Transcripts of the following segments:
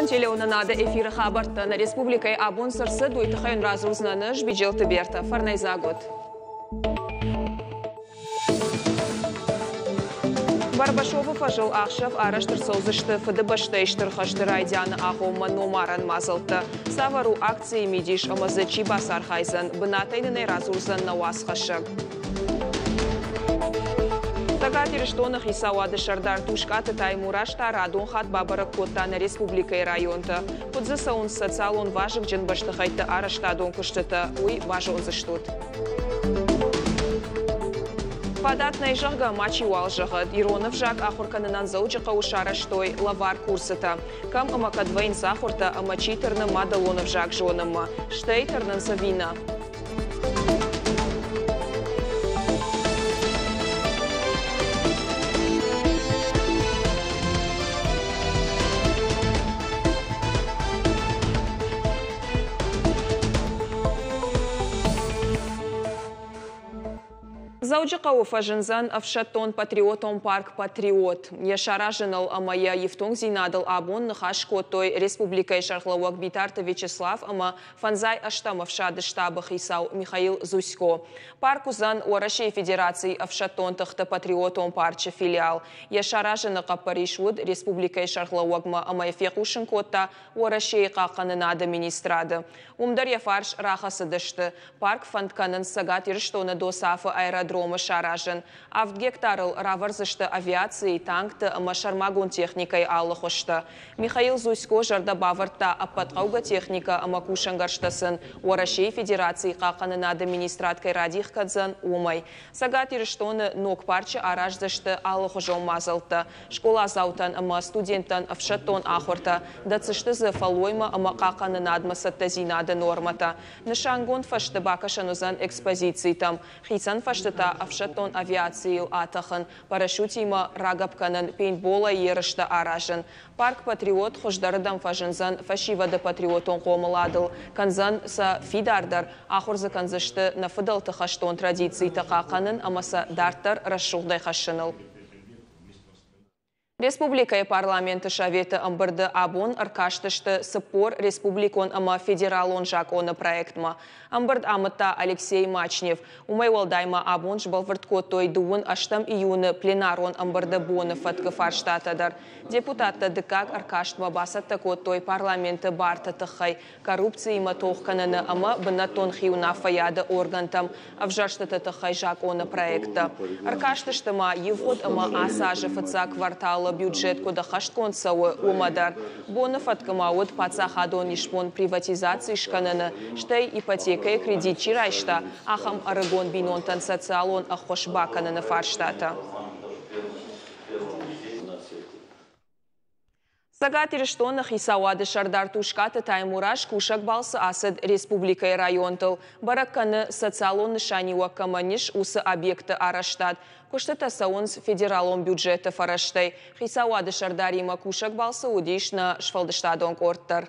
Национ телеуынынады эфиры хабӕрттӕ нӕ республикӕйы абон цы рцыд, уый тыххӕй уын радзурдзынӕн ӕз, Биджелты Бертӕ. Фӕрнӕйдзаг ут! Барбашовы фӕзыл ӕхсӕв арӕзт ӕрцӕудзысты Фыдыбӕстӕйы Стыр хӕсты райдианы агъоммӕ номарӕн мадзӕлттӕ. Цавӕр у акцийы мидис ӕмӕ дзы чи бацархайдзӕн, бынатӕй нын ӕй радзурдзӕн нӕ уацхӕссӕг. Цӕгат Ирыстоны хицауады сӕрдар Тускъаты Таймураз та радон хатт бабӕрӕг кодта нӕ республикӕйы районтӕ. Куыд дзы цӕуынц социалон вазыгджын бӕстыхӕйтты арӕзтадон куыстытӕ, уый базондзыстут. Фадат нӕй, зӕгъгӕ, мачиуал зӕгъӕд. Ирон ӕвзаг ахуыр кӕнынӕн Дзӕуджыхъӕуы сарӕзтой лӕвар курсытӕ. Кӕм ӕмӕ кӕд вӕййынц ахуыртӕ ӕмӕ чи тырны мадӕлон ӕвзаг зонынмӕ, стӕй тырнынц ӕви нӕ? Дзӕуджыхъӕуы фӕзындзӕн ӕфсӕддон-патриотон парк «Патриот». Йӕ саразыныл ӕмӕ йӕ ифтонгдзинадыл абон ныхас кодтой республикӕйы сӕргълӕууӕг Битарты Вячеслав ӕмӕ фӕндзай ӕстӕм ӕфсады штабы хицау Михаил Зусько. Парк уыдзӕн Уӕрӕсейы Федерацийы ӕфсӕддон тыхты патриотон парчы филиал. Йӕ саразыны хъӕппӕрис уыд республикӕйы сӕргълӕууӕгмӕ ӕмӕ йӕ фехъусын кодта Уӕрӕсейы хъахъхъӕнынады министрады. Уым дӕр йӕ фарс рахӕцыдысты. Парк фӕнд кӕнынц Цӕгат Ирыстоны Досафы аэродромы саразын. Авд гектарыл равӕрдзысты авиацийы, танкты ӕмӕ сӕрмагонд техникӕйы алы хуызтӕ. Михаил Зусько зӕрдӕ бавӕрдта, ӕппӕт хъӕугӕ техникӕ ӕмӕ кусӕнгӕрзтӕ сын Уӕрӕсейы Федерацийы хъахъхъӕнынады министрад кӕй радих кӕндзӕн, уымӕй. Цӕгат Ирыстоны ног парчы араздзысты алыхуызон мадзӕлттӕ. Скъоладзаутӕн ӕмӕ студенттӕн ӕфсӕддон ахуыртӕ, дӕтдзысты дзы фӕллоймӕ ӕмӕ хъахъхъӕнынадмӕ цӕттӕдзинады нормӕтӕ. Нысангонд фӕзты бакӕсӕн уыдзӕн экспозицитӕм, хицӕн фӕзты та ӕфсӕддон авиацийыл атӕхын, парашютимӕ рагӕпп кӕнын, пейнтболӕй ерыстӕ аразын. Парк «Патриот» хуыздӕрырдӕм фӕзындзӕн фӕсивӕды патриотон хъомыладыл, кӕндзӕн сӕ фидардӕр, ахуыр дзы кӕндзысты нӕ фыдӕлты хӕстон традицитӕ хъахъхъӕнын ӕмӕ сӕ дарддӕр рӕсугъдӕй хӕссыныл. Республикӕйы Парламенты Советы ӕмбырды абон ӕркастысты 40 республикон ӕмӕ федералон закъоны проектмӕ. Ӕмбырд амыдта Алексей Мачнев. Уымӕй уӕлдай ма абон сбӕлвырд кодтой дыууын ӕстӕм июны пленарон ӕмбырды боны фӕткы фарстатӕ дӕр. Депутаттӕ дыккаг ӕркастмӕ бацӕттӕ кодтой парламенты барты тыххӕй коррупциимӕ тох кӕныны ӕмӕ бынӕттон хиуынаффӕйады органтӕм ӕвзӕрстыты тыххӕй закъоны проекттӕ. Ӕркастысты ма ивгъуыд ӕмӕ ацы азы фыццаг кварталы бюджет куыд ӕххӕстгонд цӕуы, уымӕ дӕр. Боны фӕткы ма уыд паддзахадон исбон приватизаци скӕныны, стӕй ипотекӕйы кредит чи райста, ахӕм ӕрыгон бинонтӕн социалон ӕххуыс бакӕныны фарстатӕ. Цӕгат Ирыстоны хицауады сӕрдар Тускъаты Таймураз кусӕг балцы ацыд республикӕйы районтыл. Бӕрӕг кӕны, социалон нысаниуӕг кӕмӕн ис, уыцы объектты арӕзтад. Куыстытӕ цӕуынц федералон бюджеты фӕрӕзтӕй. Хицауады сӕрдаримӕ кусӕг балцы уыдис нӕ сфӕлдыстадон къорд дӕр.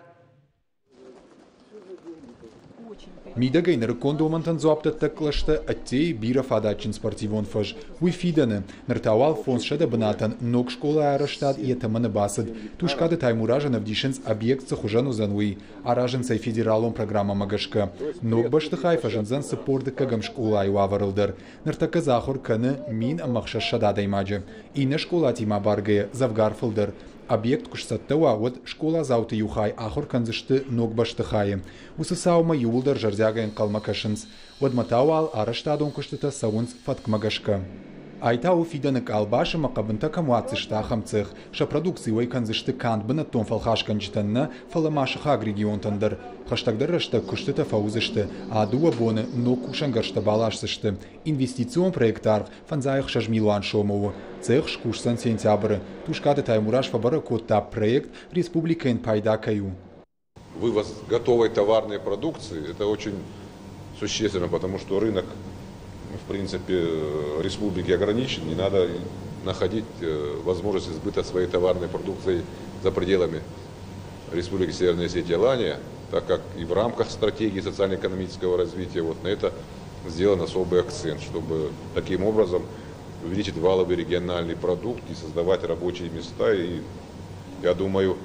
Мидӕгӕй нырыккон домӕнтӕн дзуапдӕттӕг кълӕстӕ ӕддейы бирӕ фадатджын спортивон фӕз. Уый фидӕны. Ныр та уал 500 бынатӕн ног скъолайы арӕзтад йӕ тӕмӕны бацыд. Тускъаты Таймуразӕн ӕвдисынц, объект цы хуызӕн уыдзӕн, уый. Аразынц ӕй федералон программӕмӕ гӕсгӕ. Ног бӕстыхай фӕзындзӕн 42-ӕм скъолайы уавӕрыл дӕр. Ныртӕккӕ дзы ахуыр кӕны 1600 адӕймаджы. Иннӕ скъолатимӕ абаргӕйӕ дзӕвгар фылдӕр. Объект куы сцӕттӕ уа, уӕд скъоладзауты иу хай ахуыр кӕндзысты ног бӕстыхайы. Уыцы цаумӕ иууылдӕр зӕрдиагӕй ӕнхъӕлмӕ кӕсынц. Уӕдмӕ та уал арӕзтадон куыстытӕ цӕуынц фӕткмӕ гӕсгӕ. Ай та у фидӕны къалбас ӕмӕ хъӕбынтӕ кӕм уадздзысты, ахӕм цех. Сӕ продукци уӕй кӕндзысты канд бынӕттон фӕлхасгӕнджытӕн нӕ, фӕлӕ ма сыхаг регионтӕн дӕр. Хӕстӕгдӕр рӕстӕг куыстытӕ фӕуыдзысты, а дыууӕ боны ног кусӕнгӕрзтӕ баласдзысты. Инвестицион проекты аргъ 56 милуан сомы у. Цех скусдзӕн сентябры. Тускъаты Таймураз фӕбӕрӕг кодта, проект республикӕйӕн пайда кӕй у. Вывоз готовой товарной продукции – это очень существенно, потому что рынок, в принципе, республики ограничен, не надо находить возможность сбыта своей товарной продукции за пределами Республики Северная Осетия Алания, так как и в рамках стратегии социально-экономического развития вот на это сделан особый акцент, чтобы таким образом увеличить валовый региональный продукт и создавать рабочие места. И я думаю,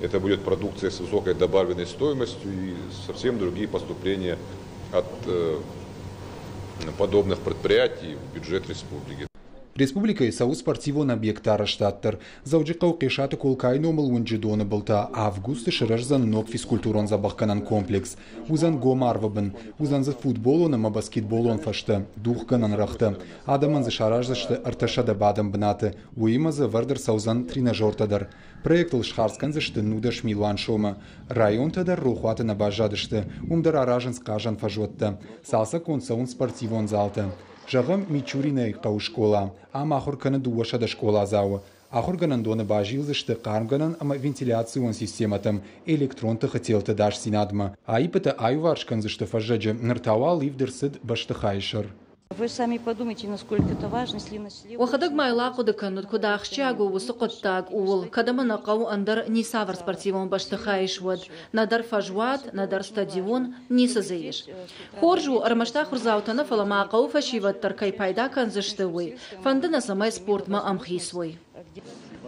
Это будет продукция с высокой добавленной стоимостью и совсем другие поступления от подобных предприятий в бюджет республики. Республикӕйы цӕуы спортивон объектты арӕзтад дӕр. Дзӕуджыхъӕуы Хъесаты Колкайы номыл уынджы доны был та августы сырӕздзӕн ног физкультурон-дзӕбӕхгӕнӕн комплекс. Уыдзӕн гом арвы бын, уыдзӕн дзы футболон ӕмӕ баскетболон фӕзтӕ, дугъгӕнӕн рӕгътӕ. Адӕмӕн дзы сараздзысты 300 бадӕн бынаты, уыимӕ дзы ӕвӕрд ӕрцӕудзӕн тренажертӕ дӕр. Проектыл схардз кӕндзысты 19 милуан сомы. Районтӕ дӕр рохуаты нӕ баззадысты, уым дӕр аразынц хъазӕн фӕзуӕттӕ. Цалцӕггонд цӕуынц спортивон залтӕ. Зӕгъӕм, Мичуринӕйы хъӕуы скъола. Ам ахуыр кӕны 200 скъоладзауы. Ахуыргӕнӕндоны базилдзысты хъармгӕнӕн ӕмӕ вентиляцион системӕтӕм, электрон тыхы телты ӕдасдзинадмӕ. Аиппытӕ аиуварс кӕндзысты фӕззӕджы, ныр та уал ивд ӕрцыд бӕстыхайы сӕр. Вы сами подумайте, насколько это важно, если на селе... Уӕхӕдӕг ма йыл ахъуыды кӕнут, куыд ахсджиаг у уыцы хъуыддаг, ууыл, кӕд ӕмӕ нӕ хъӕуы ӕндӕр ницавӕр спортивон бӕстыхай ис, уӕд. Нӕдӕр фӕзуат, нӕдӕр стадион, ницы дзы ис. Хорз у, ӕрмӕст ахуырдзаутӕ нӕ, фӕлӕ ма хъӕуы фӕсивӕд дӕр кӕй пайда кӕндзысты, уый. Фӕнды нӕ, цӕмӕй спортмӕ ӕмхиц уой.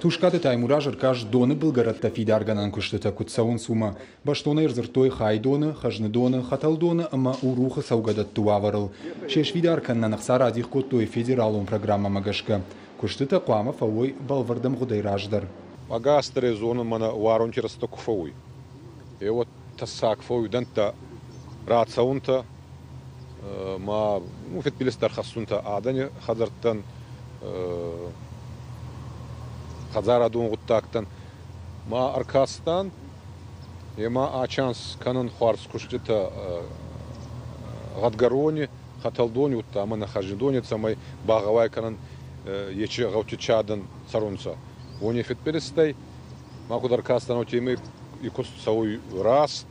Тускъаты Таймураз ӕркаст доны былгӕрӕттӕ фидаргӕнӕн куыстытӕ куыд цӕуынц, уымӕ. Бӕстонӕй ӕрдзырдтой Хайдоны, Хӕзныдоны, Хӕтӕлдоны ӕмӕ Урухы цӕугӕдӕтты уавӕрыл. Се сфидар кӕнынӕн ӕхца радих кодтой федералон программӕмӕ гӕсгӕ. Куыстытӕ хъуамӕ фӕуой бӕлвырд ӕмгъуыдӕй раздӕр. Ӕгасдӕр зоны мӕнӕ уарунти рӕстӕг ку фӕууй. Е уӕд тӕссаг фӕууй дӕнттӕ рацӕунтӕ ма фидбилизтӕ ӕрхӕссунтӕ адӕни хӕдзӕрттӕн, хӕдзарадон гъуддӕгтӕн. Ма ӕркастан, ема ачанс кӕнӕн хуарз куститӕ гъӕдгӕрони, Хӕтӕлдони удта ӕма нӕ Хӕзнидони, цӕмӕй багъӕуай кӕнӕн ечи гъӕути чадӕн цӕрунцӕ. Уони фидбилизтӕй ма куд ӕркастан, уотемӕй и куст цӕуй раст.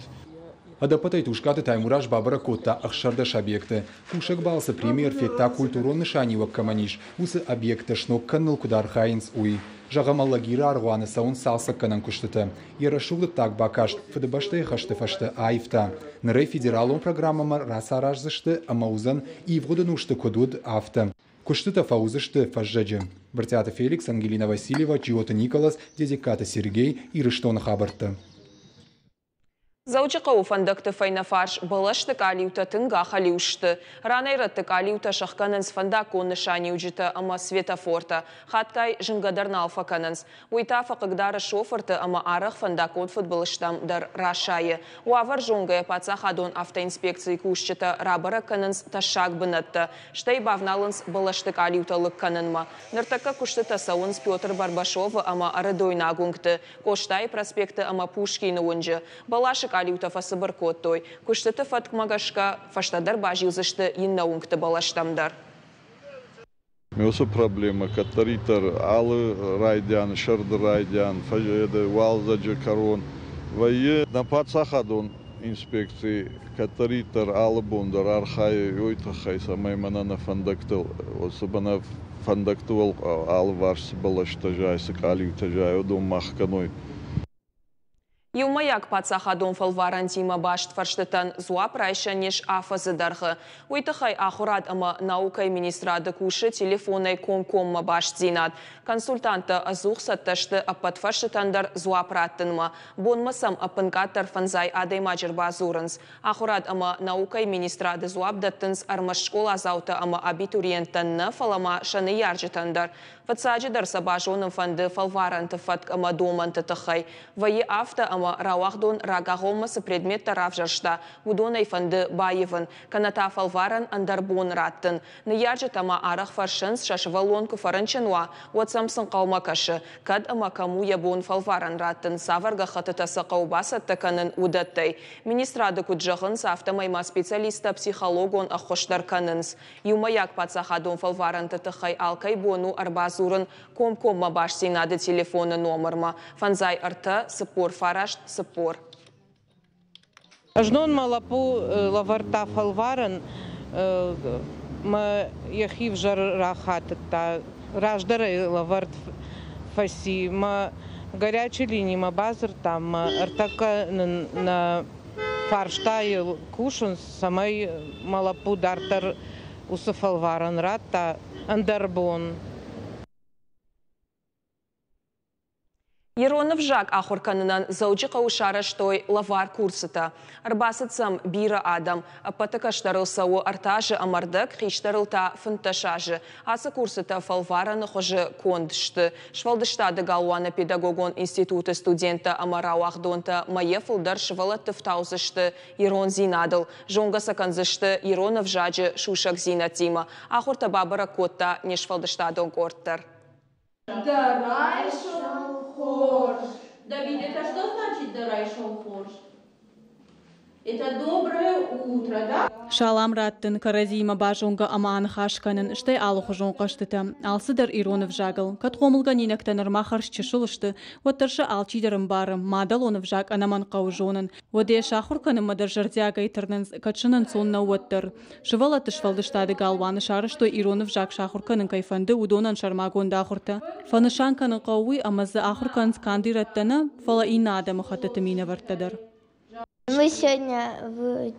Ӕдӕппӕтӕй Тускъаты Таймураз бабӕрӕг кодта 16 объекты. Кусӕг балцы премьер федта, культурон нысаниуӕг кӕмӕн ис, уыцы объекттӕ сног кӕныныл куыд архайынц, уый. Зӕгъӕм, Алагиры аргъуаны цӕуынц цалцӕггӕнӕн куыстытӕ. Йӕ рӕсугъд бакаст Фыдыбӕстӕйы хӕсты фӕстӕ аивта. Ныр ӕй федералон программӕмӕ рацараздзысты ӕмӕ уыдзӕн, ивгъуыд ӕнусты куыд уыд, афтӕ. Куыстытӕ фӕуыдзысты фӕззӕджы. Брытъиаты Феликс, Ангелина Васильева, Джиоты Николас, Дедегкаты Сергей, Ирыстоны хабӕрттӕ. Дзӕуджыхъӕуы фӕндӕгты фӕйнӕфарс бӕлӕсты къалиутӕ тынг ахӕлиу сты. Ранӕй-рӕтты къалиутӕ сӕхгӕнынц фӕндаггон нысаниуджытӕ ӕмӕ светофортӕ. Хатгай зынгӕ дӕр нал фӕкӕнынц. Уый та фӕхъыгдары шофырты ӕмӕ арӕх фӕндаггон фыдбылызтӕм дӕр расайы. Уавӕр зонгӕйӕ паддзахадон автоинспекцийы кусджытӕ рабӕрӕг кӕнынц тӕссаг бынӕттӕ, стӕй бавналынц бӕлӕсты къалиутӕ лыг кӕнынмӕ. Ныртӕккӕ куыстытӕ цӕуынц Петр Барбашовы ӕмӕ Ӕрыдойнаг уынгты, Къостайы проспекты ӕмӕ Пушкины уынджы. Бӕласы къалиутӕ фӕцыбыр кодтой. Куыстыты фӕткмӕ гӕсгӕ фӕстӕдӕр базилдзысты иннӕ уынгты бӕлӕстӕм дӕр. Уыцы проблемӕ кӕддӕриддӕр алы райдиан, сӕрды райдиан, уалдзӕджы кӕрон вӕййы. Нӕ паддзахадон инспекци кӕддӕриддӕр алы бон дӕр архайы уый тыххӕй, цӕмӕй мӕнӕ нӕ фӕндӕгтыл, уыцы мӕнӕ фӕндӕгты алыварс цы бӕлӕстӕ зайы, цы къалиутӕ зайы, уыдон ма хгӕной. Иумӕйаг паддзахадон фӕлварӕнтимӕ баст фӕрстытӕн дзуапп райсӕн ис афӕдзы дӕргъы. Уый тыххӕй ахуырад ӕмӕ наукӕйы министрады кусы телефонӕй комкоммӕ бастдзинад. Консультанттӕ ӕдзух цӕттӕ сты ӕппӕт фӕрстытӕн дӕр дзуапп раттынмӕ. Бонмӕ сӕм ӕппынкъаддӕр фӕндзай адӕймаджы ӕрбадзурынц. Ахуырад ӕмӕ наукӕйы министрады дзуапп дӕттынц ӕрмӕст скъоладзаутӕ ӕмӕ абитуриенттӕн нӕ, фӕлӕ ма сӕ ныййарджытӕн дӕр. Фыццаджыдӕр сӕ базонын фӕнды фӕлварӕнты фӕтк ӕмӕ домӕнты тыххӕй. Вӕййы афтӕ, ӕмӕ рауагъдон рагагъоммӕ цы предметтӕ равзӕрста, уыдонӕй фӕнды баивын, кӕнӕ та фӕлварӕн ӕндӕр бон раттын. Ныййарджытӕ ма арӕх фӕрсынц, сӕ сывӕллон куы фӕрынчын уа, уӕд сӕм цы нхъӕлмӕ кӕсы, кӕд ӕмӕ кӕм у йӕ бон фӕлварӕн раттын, цавӕр гӕххӕттытӕ сӕ хъӕуы бацӕттӕ кӕнын, уыдӕттӕй. Министрады куыд зӕгъынц, афтӕмӕй ма специалисттӕ психологон ӕххуыс дӕр кӕнынц. Иумӕйаг паддзахадон фӕлварӕнты тыххӕй алкӕй бон у ӕрбадзурын комкоммӕ бастдзинады телефоны номырмӕ 53 49 40. Знон мӕ лӕппу лӕвӕрдта фӕлварӕн, мӕ йӕхи взӕр рахатыдта. Раздӕр ӕй лӕвӕрд фӕци. Мӕ горячей линимӕ бадзырдтам, мӕ ӕртӕккӕ нын нӕ фарстайыл кусынц, цӕмӕй мӕ лӕппу дарддӕр уыцы фӕлварӕн радта ӕндӕр бон. Ирон ӕвзаг ахуыр кӕнынӕн Дзӕуджыхъӕуы сарӕзтой лӕвар курсытӕ. Ӕрбацыд сӕм бирӕ адӕм. Ӕппӕты кӕстӕрыл цӕуы ӕртӕ азы ӕмӕ рдӕг, хистӕрыл та 15 азы. Ацы курсытӕ фӕлварӕны хуызы конд сты. Сфӕлдыстады галуаны педагогон институты студенттӕ ӕмӕ рауагъдонтӕ мӕйӕ фылдӕр сывӕллӕтты фтаудзысты ирондзинадыл, зонгӕ сӕ кӕндзысты ирон ӕвзаджы сусӕгдзинӕдтимӕ. Ахуыртӕ бабӕрӕг кодта не сфӕлдыстадон къорд дӕр. Дӕ райсом хорз. Давид, это что значит дӕ райсом хорз? Это доброе утро, да? Салам раттын, кӕрӕдзиимӕ базонгӕ ӕмӕ аныхас кӕнын, стӕй алыхуызон хъӕзтытӕ. Алцыдӕр ирон ӕвзагыл. Кӕд хъомылгӕнинӕгтӕ нырма хӕрз чысыл сты, уӕддӕр сӕ алчидӕр ӕмбары, мадӕлон ӕвзаг ӕнӕмӕнг хъӕуы зонын. Уӕдӕ йӕ сахуыр кӕнынмӕ дӕр зӕрдиагӕй тырнынц, кӕд сын ӕнцон нӕу, уӕддӕр. Сывӕллӕтты сфӕлдыстады галуаны сарӕзтой ирон ӕвзаг сахуыр кӕнын кӕй фӕнды, уыдонӕн сӕрмагонд ахуыртӕ. Фӕнысан кӕнын хъӕуы уый, ӕмӕ дзы ахуыр кӕнынц канд ирӕттӕ нӕ, фӕлӕ иннӕ адӕмыхӕттыты минӕвӕрттӕ дӕр. Мы сегодня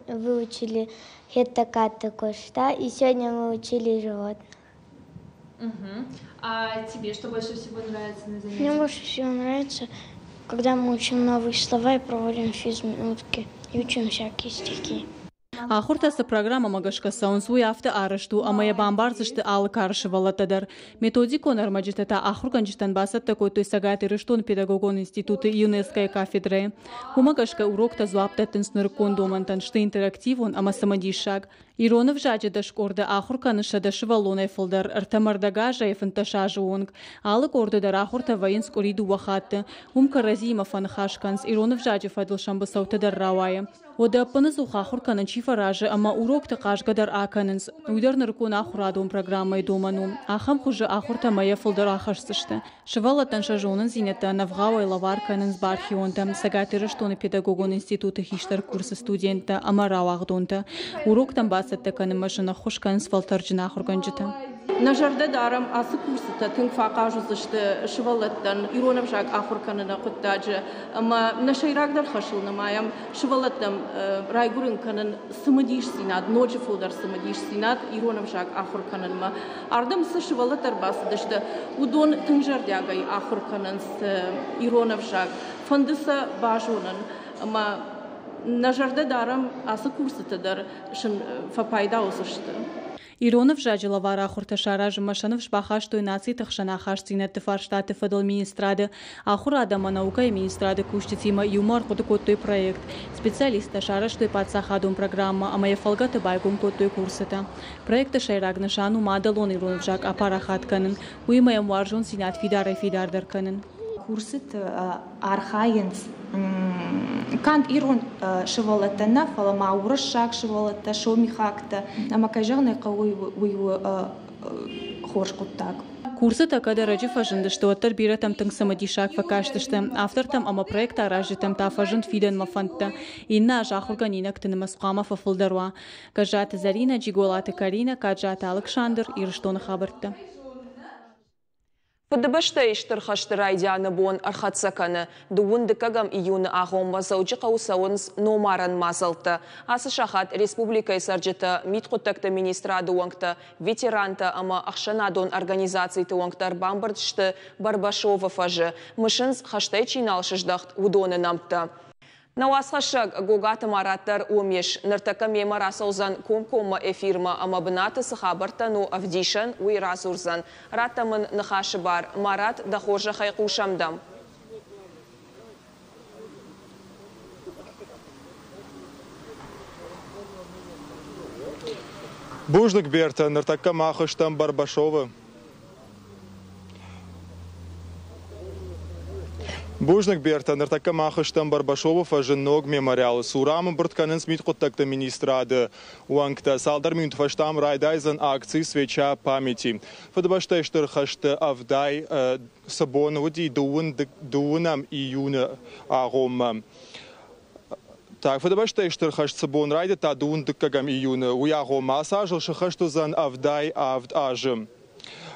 выучили Хетагкаты Къоста, и сегодня мы учили животных. Угу. А тебе что больше всего нравится на занятиях? Мне больше всего нравится, когда мы учим новые слова и проводим физминутки, и учим всякие стихи. Ахуыртӕ цы программӕмӕ гӕсгӕ цӕуынц, уый афтӕ арӕзт у, ӕмӕ йӕ бамбардзысты алы кары сывӕллӕттӕ дӕр. Методикон ӕрмӕджытӕ та ахуыргӕнджытӕн бацӕттӕ кодтой Цӕгат Ирыстоны педагогон институты ЮНЕСКО-йы кафедрӕйы. Уымӕ гӕсгӕ уроктӕ дзуапп дӕттынц нырыккон домӕнтӕн, сты интерактивон ӕмӕ цымыдисаг. Ирон ӕвзаджы дӕскъорды ахуыр кӕны 100 сывӕллонӕй фылдӕр, ӕртӕ мӕрдӕг азӕй 15 азы онг. Алы къорды дӕр ахуыртӕ вӕййынц къуыри дыууӕ хатты. Уым кӕрӕдзиимӕ фӕныхас кӕнынц, ирон ӕвзаджы фӕдыл сӕм быцӕутӕ дӕр рауайы. Уӕдӕ ӕппынӕдзух ахуыр кӕнын чи фӕразы ӕмӕ урокты хъазгӕ дӕр акӕнынц, уый дӕр нырыккон ахуырадон программӕйы домӕн у. Ахӕм хуызы ахуыртӕ мӕйӕ фылдӕр ахӕсдзысты. Сывӕллӕттӕн сӕ зонындзинӕдтӕ ӕнӕвгъауӕй лӕвар кӕнынц бархионтӕ, Цӕгат Ирыстоны педагогон институты хистӕр курсы студенттӕ ӕмӕ рауагъдонтӕ. Уроктӕм бацӕттӕ кӕнынмӕ сын ӕххуыс кӕнынц фӕлтӕрджын ахуыргӕнджытӕ. Нӕ зӕрдӕ дарӕм, ацы курсытӕ тынг фӕахъаз уыдзысты сывӕллӕттӕн ирон ӕвзаг ахуыр кӕныны хъуыддаджы ӕмӕ нӕ сӕйрагдӕр хӕсыл нымайӕм сывӕллӕттӕм райгуырын кӕнын цымыдисдзинад, ноджы фылдӕр цымыдисдзинад ирон ӕвзаг ахуыр кӕнынмӕ. Ардӕм цы сывӕллӕттӕ ӕрбацыдысты, уыдон тынг зӕрдиагӕй ахуыр кӕнынц ирон ӕвзаг, фӕнды сӕ базонын ӕмӕ нӕ зӕрдӕ дарӕм, ацы курсыты дӕр сын фӕпайда уыдзысты. Ирон ӕвзаджы лӕвар ахуыртӕ саразынмӕ сӕ ныфс бахастой нациты хсӕн ахастдзинӕдты фарстаты фӕдыл министрады, ахуырад ӕмӕ наукӕйы министрады кусджытимӕ иумӕ ӕрхъуыды кодтой проект. Специалисттӕ сарӕзтой паддзахадон программӕ ӕмӕ йӕ фӕлгӕты байгом кодтой курсытӕ. Проекты сӕйраг нысан у мадӕлон ирон ӕвзаг апарахат кӕнын, уыимӕ йӕм уарзондзинад фидарӕй-фидардӕр кӕнын. Курсыты архайынц канд ирон сывӕллӕттӕ нӕ, фӕлӕ ма уырыссаг сывӕллӕттӕ, сомихӕгтӕ. Ӕмӕ, кӕй зӕгъын ӕй хъӕуы, уый у хорз хъуыддаг. Курсытӕ кӕд ӕрӕджы фӕзындысты, уӕддӕр бирӕтӕм тынг цымыдисаг фӕкастысты. Автортӕм ӕмӕ проект аразджытӕм та фӕзынд фидӕнмӕ фӕндтӕ. Иннӕ аз ахуыргӕнинӕгты нымӕц хъуамӕ фӕфылдӕр уа. Гӕззаты Зӕринӕ, Джиголаты Каринӕ, Каджаты Алыксандр, Ирыстоны хабӕрттӕ. Фыдыбӕстӕйы Стыр хӕсты райдианы бон ӕрхӕццӕ кӕны. Дыууын дыккӕгӕм июны агъоммӕ Дзӕуджыхъӕуы цӕуынц номарӕн мадзӕлттӕ. Ацы сахат республикӕйы цӕрджытӕ, мидхъуыддӕгты министрады уӕнгтӕ, ветерантӕ ӕмӕ ӕхсӕнадон организациты уӕнгтӕ ӕрбамбырд сты Барбашовы фӕзы. Мысынц, хӕстӕй чи нал сыздӕхт, уыдоны нӕмттӕ. Нӕ уацхӕссӕг Гогаты Марат дӕр уым ис. Ныртӕккӕ мемӕ рацӕудзӕн комкоммӕ эфирмӕ ӕмӕ бынаты цы хабӕрттӕн у ӕвдисӕн, уый радзурдзӕн. Раттӕм ын ныхасы бар. Марат, дӕ хорзӕхӕй хъусӕм дӕм. Бузныг, Бертӕ, ныртӕккӕ мах стӕм Барбашовы. Бузныг, Бертӕ. Ныртӕккӕ мах стӕм Барбашовы фӕзы ног мемориалы цур. Ам ӕмбырд кӕнынц мидхъуыддӕгты министрады уӕнгтӕ. Цалдӕр минуты фӕстӕ ам райдайдзӕн акци «Свеча памяти». Фыдыбӕстӕйы Стыр хӕсты ӕвдай цы бон уыди, дыууынӕм июны агъоммӕ. Так, Фыдыбӕстӕйы Стыр хӕст цы бон райдыдта дыууын дыккӕгӕм июны, уый агъоммӕ ацы азыл сыххӕст уыдзӕн 77 азы.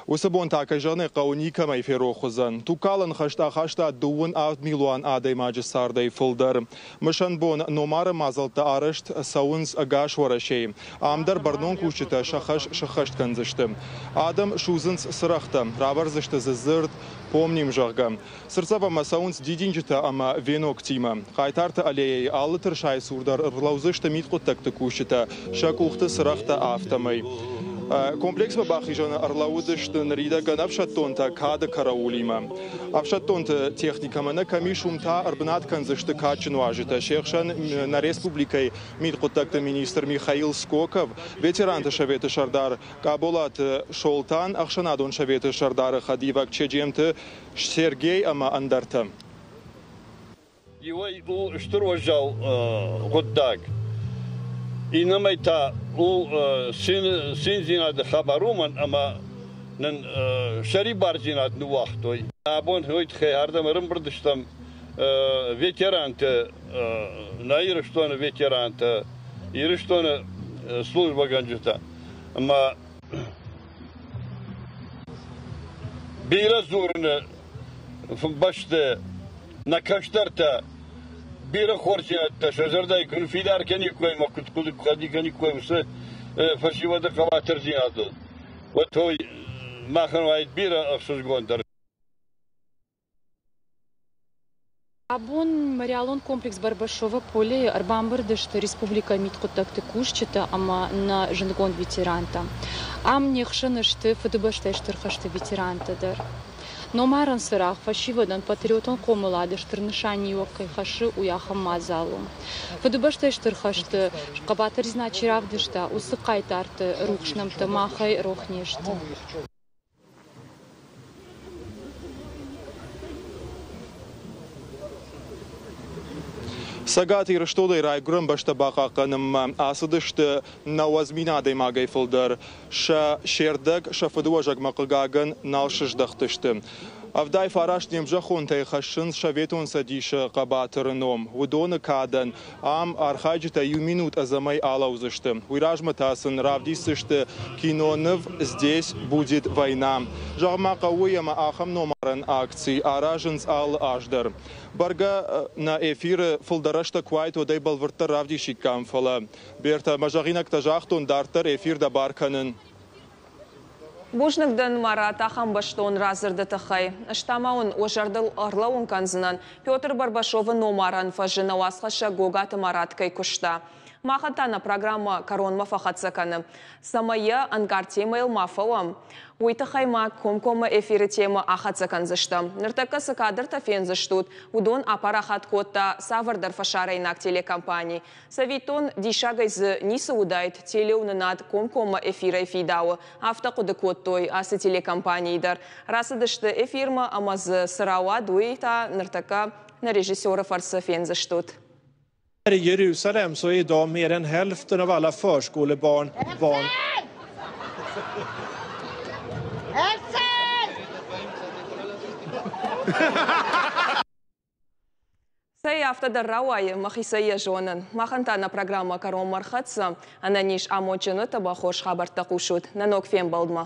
Уыцы бон та, кӕй зӕгъын ӕй хъӕуы, никӕмӕй ферох уыдзӕн. Тугкалӕн хӕст ахаста дыууын авд милуан адӕймаджы цардӕй фылдӕр. Мысӕн бон номары мадзӕлттӕ арӕзт цӕуынц ӕгас Уӕрӕсейы. Ам дӕр бӕрнон кусджытӕ сӕ хӕс сыххӕст кӕндзысты. Адӕм судзынц цырӕгътӕ, равӕрдзысты дзы дзырд «Помним», зӕгъгӕ. Цыртдзӕвӕнмӕ цӕуынц дидинджытӕ ӕмӕ веноктимӕ. Хъайтарты аллеяйы алы тырысайы цур дӕр ӕрлӕудзысты мидхъуыддӕгты кусджытӕ, сӕ къухты цырӕгътӕ, афтӕмӕй. Комплексмӕ бахизӕны ӕрлӕууыдысты ныридӕгӕн ӕфсӕддонтӕ кады караулимӕ. Ӕфсӕддонты техникӕмӕ нӕ кӕм ис, уым та ӕрбынат кӕндзысты кадджын уазджытӕ. Се хсӕн нӕ республикӕйы мидхъуыддӕгты министр Михаил Скоков, ветеранты советы сӕрдар Къаболаты Солтан, ӕхсӕнадон советы сӕрдары хӕдивӕг Чеджемты Сергей ӕмӕ ӕндӕртӕ. Иуӕй у стыр уӕззау хъуыддаг, иннӕмӕй та у циндзинады хабар уымӕн, ӕмӕ нын сӕрибардзинад ныууагътой. Абон уый тыххӕй ардӕм ӕрӕмбырд стӕм ветеранты, нӕ Ирыстоны ветерантӕ, Ирыстоны службӕгӕнджытӕ ӕмӕ бирӕ дзурыны бӕсты нӕ кӕстӕртӕ бирӕ хорздзинӕдтӕ сӕ зӕрдӕйы куы ныффидар кӕниккой ӕмӕ куыд хъуыды кӕниккой уыцы фӕсивӕды хъӕбатырдзинадыл, уӕд той махӕн уаид бирӕ ӕхсызгондӕр. Абон мемориалон комплекс Барбашова поле-йы ӕрбамбырд сты республикӕйы мидхъуыддӕгты кусджытӕ ӕмӕ нӕ зындгонд ветерантӕ. Ам не хсӕн сты Фыдыбӕстӕйы Стыр хӕсты ветерантӕ дӕр. Номарӕн цырагъ фӕсивӕдӕн патриотон хъомылады стыр нысаниуӕг кӕй хӕссы, уый ахӕм мадзал у. Фыдыбӕстӕйы Стыр хӕсты хъӕбатырдзинад чи равдыста, уыцы хъайтарты рухс нӕмттӕ махӕй рох не сты. Цӕгат Ирыстонӕй райгуырӕн бӕстӕ бахъахъхъӕнынмӕ ацыдысты 90 000 адӕймагӕй фылдӕр. Сӕ се рдӕг сӕ фыдыуӕзӕгмӕ хъыгагӕн нал сыздӕхтысты. 79 не мзӕххонтӕй хӕссынц Советон Цӕдисы хъӕбатыры ном. Уыдоны кадӕн ам архайджытӕ иу минут ӕдзӕмӕй алӕудзысты. Уый размӕ та сын равдисдзысты киноныв «Здесь будет война». Зӕгъын ма хъӕуы, ӕмӕ ахӕм номарӕн акци аразынц алы аз дӕр. Бӕргӕ нӕ эфиры фылдӕр рӕстӕг куы уаид, уӕд ӕй бӕлвырддӕр равдисиккам, фӕлӕ Бертӕ, мӕ зӕгъинӕгтӕ загътон, дарддӕр эфир дӕ бар кӕнын. Бузныг дын, Марат, ахӕм бӕстон радзырды тыххӕй. Ӕз та ма уын уӕ зӕрдыл ӕрлӕууын кӕндзынӕн, Петр Барбашовы номарӕн фӕзы нӕ уацхӕссӕг Гогаты Марат кӕй куыста. Махӕн та нӕ программӕ кӕронмӕ фӕхӕццӕ кӕны. Цӕмӕй йӕ ӕнкъард темӕйыл ма фӕуӕм, уый тыххӕй ма комкоммӕ эфиры темӕ ахӕццӕ кӕндзыстӕм. Ныртӕккӕ цы кадртӕ фендзыстут, уыдон апарахат кодта цавӕрдӕр фӕсарӕйнаг телекомпани. Цӕвиттон, диссагӕй дзы ницы уыдаид, телеуынынад комкоммӕ эфирӕй фидауы, афтӕ хъуыды кодтой ацы телекомпанийы дӕр. Рацыдысты эфирмӕ ӕмӕ дзы цы рауад, уый та ныртӕккӕ нӕ режиссеры фӕрцы фендзыстут. I Jerusalem så är idag mer än hälften av alla förskolebarn barn... Цӕй, афтӕ дӕр рауайы, мӕхицӕй йӕ зонын. Махӕн та нӕ программӕ кӕронмӕ ӕрхӕццӕ. Ӕнӕниз амондджын ут ӕмӕ хорз хабӕрттӕ хъусут. Нӕ ног фембӕлдмӕ.